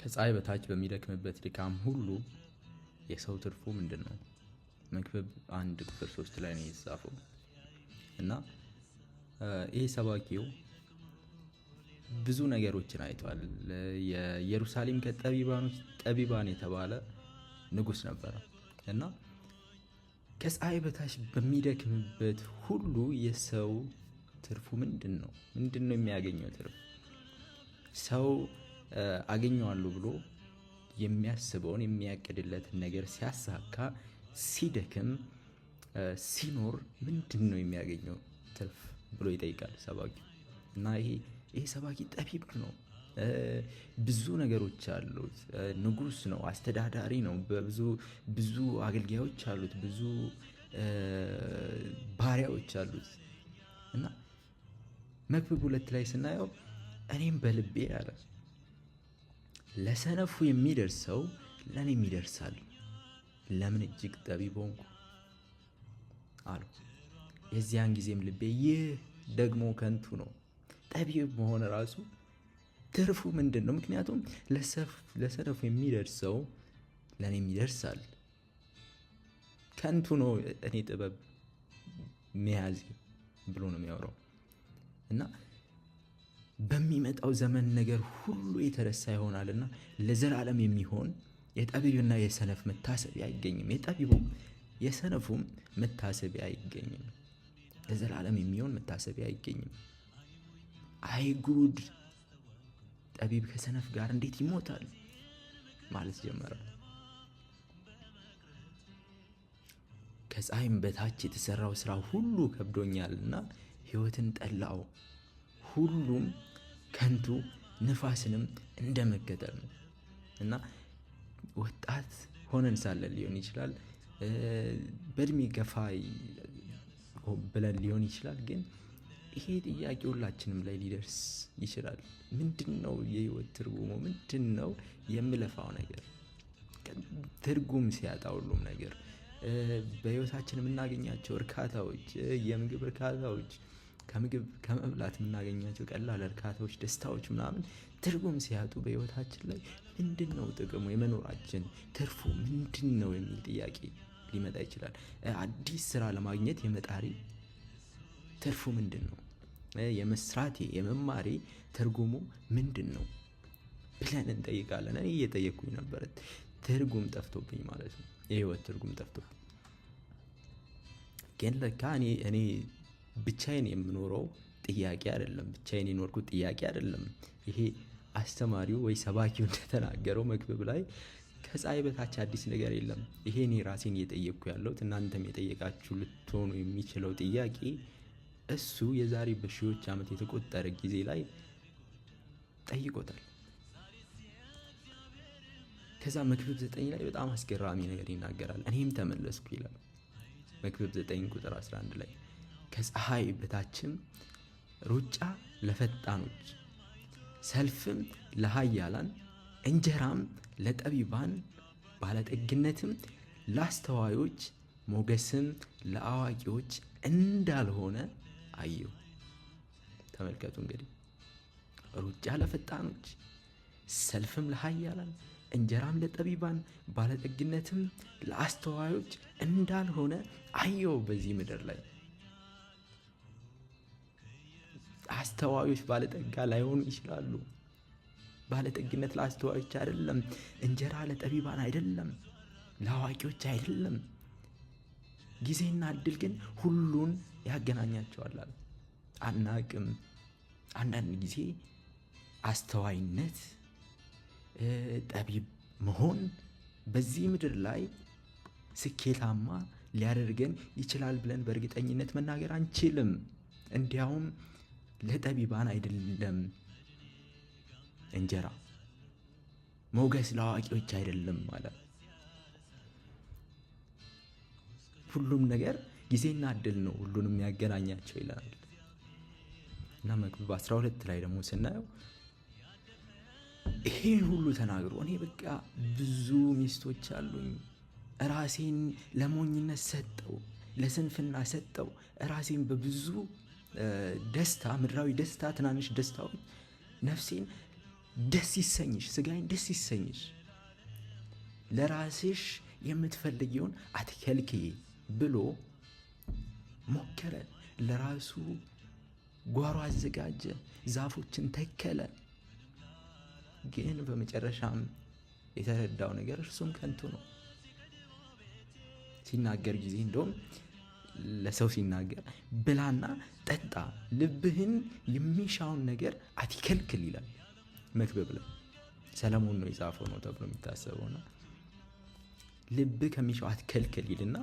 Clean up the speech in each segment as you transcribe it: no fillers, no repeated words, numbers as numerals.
ከፀሐይ በታች በሚደክምበት ድካም ሁሉ የሰው ትርፉ ምንድን ነው? መክብብ 1 ቁጥር 3 ላይ ነው የተጻፈው። እና ይሄ ሰባኪው ብዙ ነገሮችን አይቷል። የኢየሩሳሌም ከጠቢባኖች ጠቢባን የተባለ ንጉስ ነበረ። እና ከፀሐይ በታች በሚደክምበት ሁሉ የሰው ትርፉ ምንድን ነው? ምንድን ነው የሚያገኘው ትርፍ? ሰው አገኘዋለሁ ብሎ የሚያስበውን የሚያቅድለትን ነገር ሲያሳካ፣ ሲደክም፣ ሲኖር ምንድን ነው የሚያገኘው ትርፍ ብሎ ይጠይቃል ሰባኪው። እና ይሄ ሰባኪ ጠቢብ ነው። ብዙ ነገሮች አሉት። ንጉስ ነው፣ አስተዳዳሪ ነው። በብዙ ብዙ አገልጋዮች አሉት፣ ብዙ ባሪያዎች አሉት። እና መክብብ 2 ላይ ስናየው እኔም በልቤ አለ ለሰነፉ የሚደርሰው ለእኔም ይደርሳል፣ ለምን እጅግ ጠቢብ ሆንኩ አሉ። የዚያን ጊዜም ልቤ ይህ ደግሞ ከንቱ ነው፣ ጠቢብ መሆን ራሱ ትርፉ ምንድን ነው? ምክንያቱም ለሰነፉ የሚደርሰው ለእኔም ይደርሳል፣ ከንቱ ነው እኔ ጥበብ መያዜ ብሎ ነው የሚያወራው። እና በሚመጣው ዘመን ነገር ሁሉ የተረሳ ይሆናልና ለዘላለም የሚሆን የጠቢብና የሰነፍ መታሰቢያ አይገኝም። የጠቢቡም የሰነፉም መታሰቢያ አይገኝም። ለዘላለም የሚሆን መታሰቢያ አይገኝም። አይ ጉድ፣ ጠቢብ ከሰነፍ ጋር እንዴት ይሞታል ማለት ጀመረ። ከፀሐይም በታች የተሰራው ስራ ሁሉ ከብዶኛልና ሕይወትን ጠላው። ሁሉም ከንቱ ንፋስንም እንደመከተል ነው። እና ወጣት ሆነን ሳለን ሊሆን ይችላል፣ በእድሜ ገፋ ብለን ሊሆን ይችላል። ግን ይሄ ጥያቄ ሁላችንም ላይ ሊደርስ ይችላል። ምንድን ነው የህይወት ትርጉሙ? ምንድን ነው የምለፋው ነገር? ትርጉም ሲያጣ ሁሉም ነገር፣ በህይወታችን የምናገኛቸው እርካታዎች፣ የምግብ እርካታዎች፣ ከምግብ ከመብላት የምናገኛቸው ቀላል እርካታዎች፣ ደስታዎች ምናምን ትርጉም ሲያጡ በህይወታችን ላይ ምንድን ነው ጥቅሙ፣ የመኖራችን ትርፉ ምንድን ነው የሚል ጥያቄ ሊመጣ ይችላል። አዲስ ስራ ለማግኘት የመጣሪ ትርፉ ምንድን ነው? የመስራቴ የመማሬ ትርጉሙ ምንድን ነው ብለን እንጠይቃለን። እኔ እየጠየቅኩኝ ነበረ፣ ትርጉም ጠፍቶብኝ ማለት ነው። የህይወት ትርጉም ጠፍቶብኝ። ግን ለካ እኔ ብቻዬን የምኖረው ጥያቄ አይደለም፣ ብቻዬን የኖርኩት ጥያቄ አይደለም። ይሄ አስተማሪው ወይ ሰባኪው እንደተናገረው መክብብ ላይ ከፀሐይ በታች አዲስ ነገር የለም። ይሄ እኔ ራሴን እየጠየቅኩ ያለሁት እናንተም የጠየቃችሁ ልትሆኑ የሚችለው ጥያቄ እሱ የዛሬ በሺዎች ዓመት የተቆጠረ ጊዜ ላይ ጠይቆታል። ከዛ መክብብ 9 ላይ በጣም አስገራሚ ነገር ይናገራል። እኔም ተመለስኩ ይላል። መክብብ 9 ቁጥር 11 ላይ ከፀሐይ በታችም ሩጫ ለፈጣኖች፣ ሰልፍም ለኃያላን፣ እንጀራም ለጠቢባን፣ ባለጠግነትም ላስተዋዮች፣ ሞገስም ለአዋቂዎች እንዳልሆነ አየሁ። ተመልከቱ እንግዲህ ሩጫ ለፈጣኖች፣ ሰልፍም ለኃያላን፣ እንጀራም ለጠቢባን፣ ባለጠግነትም ለአስተዋዮች እንዳልሆነ አየሁ። በዚህ ምድር ላይ አስተዋዮች ባለጠጋ ላይሆኑ ይችላሉ። ባለጠግነት ለአስተዋዮች አይደለም። እንጀራ ለጠቢባን አይደለም፣ ለአዋቂዎች አይደለም። ጊዜና እድል ግን ሁሉን ያገናኛቸዋል። አናቅም። አንዳንድ ጊዜ አስተዋይነት፣ ጠቢብ መሆን በዚህ ምድር ላይ ስኬታማ ሊያደርገን ይችላል ብለን በእርግጠኝነት መናገር አንችልም። እንዲያውም ለጠቢባን አይደለም እንጀራ፣ ሞገስ ለአዋቂዎች አይደለም ማለት። ሁሉም ነገር ጊዜና እድል ነው ሁሉንም ያገናኛቸው ይለናል። እና መክብብ 12 ላይ ደግሞ ስናየው ይሄን ሁሉ ተናግሮ እኔ በቃ ብዙ ሚስቶች አሉኝ፣ ራሴን ለሞኝነት ሰጠው፣ ለስንፍና ሰጠው፣ ራሴን በብዙ ደስታ፣ ምድራዊ ደስታ፣ ትናንሽ ደስታዎች ነፍሴን ደስ ይሰኝሽ፣ ስጋዬን ደስ ይሰኝሽ፣ ለራስሽ የምትፈልጊውን አትከልክዪ ብሎ ሞከረ። ለራሱ ጓሮ አዘጋጀ፣ ዛፎችን ተከለ። ግን በመጨረሻም የተረዳው ነገር እርሱም ከንቱ ነው። ሲናገር ጊዜ እንደውም ለሰው ሲናገር ብላና ጠጣ፣ ልብህን የሚሻውን ነገር አትከልክል ይላል። መክብብ ላይ ሰለሞን ነው የጻፈው ነው ተብሎ የሚታሰበውና ልብህ ከሚሻው አትከልክል ይልና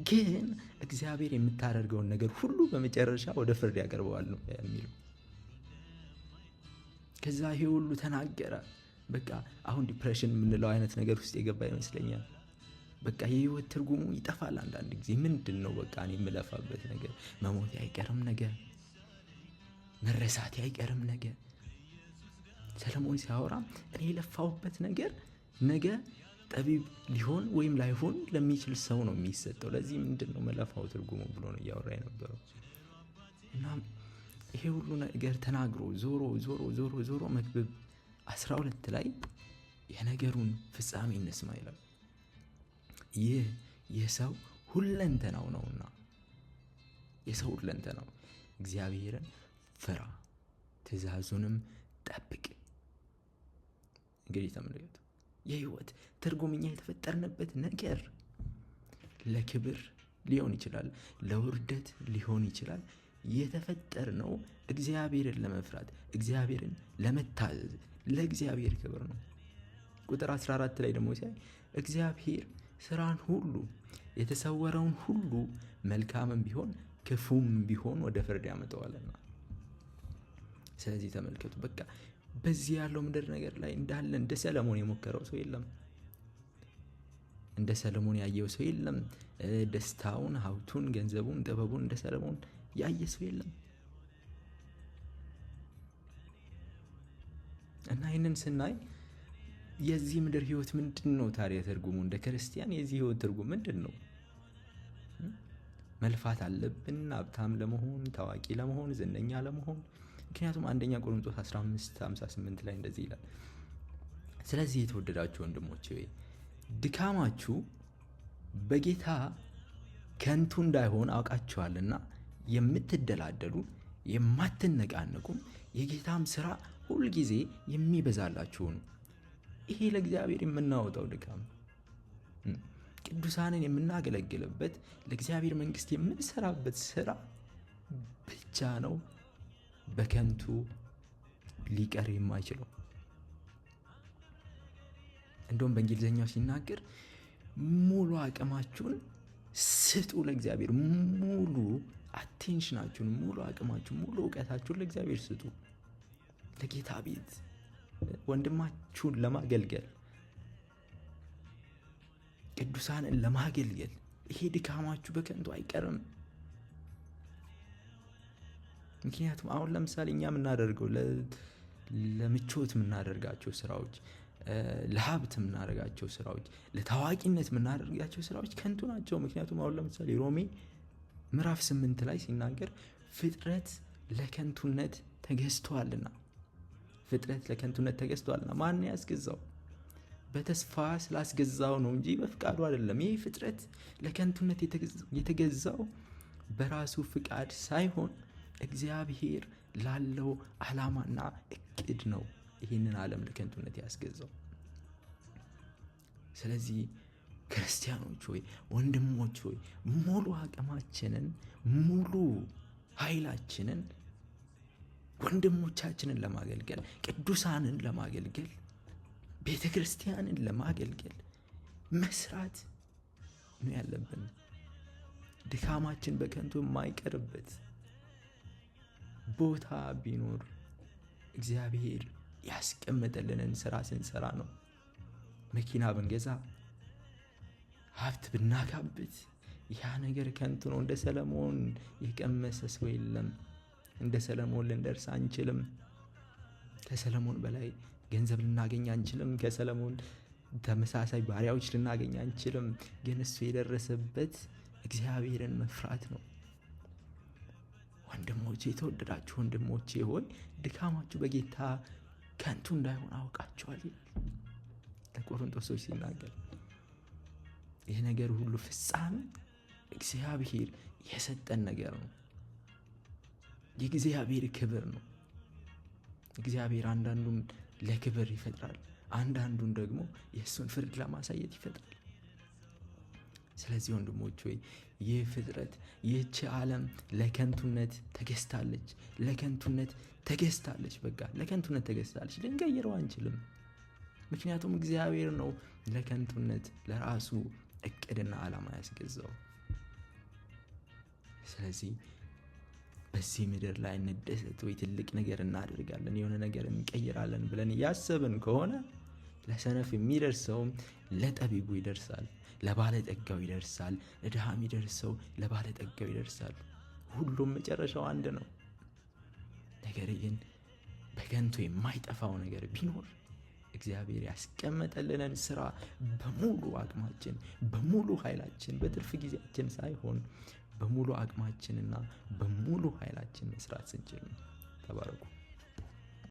ግን እግዚአብሔር የምታደርገውን ነገር ሁሉ በመጨረሻ ወደ ፍርድ ያቀርበዋል ነው የሚለው። ከዛ ይሄ ሁሉ ተናገረ። በቃ አሁን depression የምንለው አይነት ነገር ውስጥ የገባ ይመስለኛል። በቃ የህይወት ትርጉሙ ይጠፋል። አንዳንድ ጊዜ ምንድን ነው በቃ እኔ የምለፋበት ነገር? መሞት አይቀርም ነገ፣ መረሳት አይቀርም ነገ። ሰለሞን ሲያወራ እኔ የለፋሁበት ነገር ነገ ጠቢብ ሊሆን ወይም ላይሆን ለሚችል ሰው ነው የሚሰጠው። ለዚህ ምንድን ነው መለፋው ትርጉሙ ብሎ ነው እያወራ የነበረው። እና ይሄ ሁሉ ነገር ተናግሮ ዞሮ ዞሮ ዞሮ ዞሮ መክብብ 12 ላይ የነገሩን ፍጻሜ እንስማ ይላል። ይህ የሰው ሁለንተናው ነውና፣ የሰው ሁለንተናው እግዚአብሔርን ፍራ ትእዛዙንም ጠብቅ። እንግዲህ ተመልከቱ፣ የህይወት ትርጉም እኛ የተፈጠርንበት ነገር ለክብር ሊሆን ይችላል፣ ለውርደት ሊሆን ይችላል። የተፈጠርነው እግዚአብሔርን ለመፍራት፣ እግዚአብሔርን ለመታዘዝ፣ ለእግዚአብሔር ክብር ነው። ቁጥር 14 ላይ ደግሞ ሲያይ እግዚአብሔር ስራን ሁሉ የተሰወረውን ሁሉ መልካምም ቢሆን ክፉም ቢሆን ወደ ፍርድ ያመጣዋልና። ስለዚህ ተመልከቱ፣ በቃ በዚህ ያለው ምድር ነገር ላይ እንዳለ እንደ ሰለሞን የሞከረው ሰው የለም። እንደ ሰለሞን ያየው ሰው የለም። ደስታውን፣ ሀብቱን፣ ገንዘቡን፣ ጥበቡን እንደ ሰለሞን ያየ ሰው የለም። እና ይህንን ስናይ የዚህ ምድር ህይወት ምንድን ነው ታዲያ ትርጉሙ? እንደ ክርስቲያን የዚህ ህይወት ትርጉም ምንድን ነው? መልፋት አለብን ሀብታም ለመሆን፣ ታዋቂ ለመሆን፣ ዝነኛ ለመሆን። ምክንያቱም አንደኛ ቆሮንቶስ 15:58 ላይ እንደዚህ ይላል፣ ስለዚህ የተወደዳችሁ ወንድሞቼ ሆይ ድካማችሁ በጌታ ከንቱ እንዳይሆን አውቃችኋልና የምትደላደሉ የማትነቃነቁም የጌታም ስራ ሁልጊዜ የሚበዛላችሁ ነው። ይሄ ለእግዚአብሔር የምናወጣው ድካም፣ ቅዱሳንን የምናገለግልበት፣ ለእግዚአብሔር መንግስት የምንሰራበት ስራ ብቻ ነው በከንቱ ሊቀር የማይችለው። እንደውም በእንግሊዝኛው ሲናገር ሙሉ አቅማችሁን ስጡ ለእግዚአብሔር፣ ሙሉ አቴንሽናችሁን፣ ሙሉ አቅማችሁን፣ ሙሉ እውቀታችሁን ለእግዚአብሔር ስጡ። ለጌታ ቤት ወንድማችሁን ለማገልገል፣ ቅዱሳንን ለማገልገል ይሄ ድካማችሁ በከንቱ አይቀርም። ምክንያቱም አሁን ለምሳሌ እኛ የምናደርገው ለምቾት የምናደርጋቸው ስራዎች፣ ለሀብት የምናደርጋቸው ስራዎች፣ ለታዋቂነት የምናደርጋቸው ስራዎች ከንቱ ናቸው። ምክንያቱም አሁን ለምሳሌ ሮሜ ምዕራፍ 8 ላይ ሲናገር ፍጥረት ለከንቱነት ተገዝቷልና፣ ፍጥረት ለከንቱነት ተገዝቷልና። ማን ያስገዛው? በተስፋ ስላስገዛው ነው እንጂ በፍቃዱ አይደለም። ይህ ፍጥረት ለከንቱነት የተገዛው በራሱ ፍቃድ ሳይሆን እግዚአብሔር ላለው ዓላማና እቅድ ነው ይህንን ዓለም ለከንቱነት ያስገዛው። ስለዚህ ክርስቲያኖች ሆይ፣ ወንድሞች ሆይ፣ ሙሉ አቅማችንን፣ ሙሉ ኃይላችንን ወንድሞቻችንን ለማገልገል፣ ቅዱሳንን ለማገልገል፣ ቤተ ክርስቲያንን ለማገልገል መስራት ነው ያለብን። ድካማችን በከንቱ የማይቀርበት ቦታ ቢኖር እግዚአብሔር ያስቀመጠልንን ስራ ስንሰራ ነው። መኪና ብንገዛ፣ ሀብት ብናካብት ያ ነገር ከንቱ ነው። እንደ ሰለሞን የቀመሰ ሰው የለም። እንደ ሰለሞን ልንደርስ አንችልም። ከሰለሞን በላይ ገንዘብ ልናገኝ አንችልም። ከሰለሞን ተመሳሳይ ባሪያዎች ልናገኝ አንችልም። ግን እሱ የደረሰበት እግዚአብሔርን መፍራት ነው። ወንድሞቼ፣ የተወደዳችሁ ወንድሞቼ ሆይ፣ ድካማችሁ በጌታ ከንቱ እንዳይሆን አውቃቸዋል ይላል ለቆሮንቶስ ሰዎች ሲናገር። ይህ ነገር ሁሉ ፍጻሜ እግዚአብሔር የሰጠን ነገር ነው። የእግዚአብሔር ክብር ነው። እግዚአብሔር አንዳንዱን ለክብር ይፈጥራል፣ አንዳንዱን ደግሞ የእሱን ፍርድ ለማሳየት ይፈጥራል። ስለዚህ ወንድሞች ሆይ፣ ይህ ፍጥረት፣ ይህች ዓለም ለከንቱነት ተገዝታለች፣ ለከንቱነት ተገዝታለች። በቃ ለከንቱነት ተገዝታለች። ልንቀይረው አንችልም። ምክንያቱም እግዚአብሔር ነው ለከንቱነት ለራሱ እቅድና ዓላማ ያስገዛው። ስለዚህ በዚህ ምድር ላይ እንደሰት ወይ ትልቅ ነገር እናደርጋለን፣ የሆነ ነገር እንቀይራለን ብለን እያሰብን ከሆነ ለሰነፍ የሚደርሰውም ለጠቢቡ ይደርሳል፣ ለባለጠጋው ይደርሳል፣ ለድሃ የሚደርሰው ለባለጠጋው ይደርሳል። ሁሉም መጨረሻው አንድ ነው። ነገር ግን በከንቱ የማይጠፋው ነገር ቢኖር እግዚአብሔር ያስቀመጠልንን ስራ በሙሉ አቅማችን፣ በሙሉ ኃይላችን፣ በትርፍ ጊዜያችን ሳይሆን በሙሉ አቅማችንና በሙሉ ኃይላችን መስራት ስንችል ነው። ተባረኩ።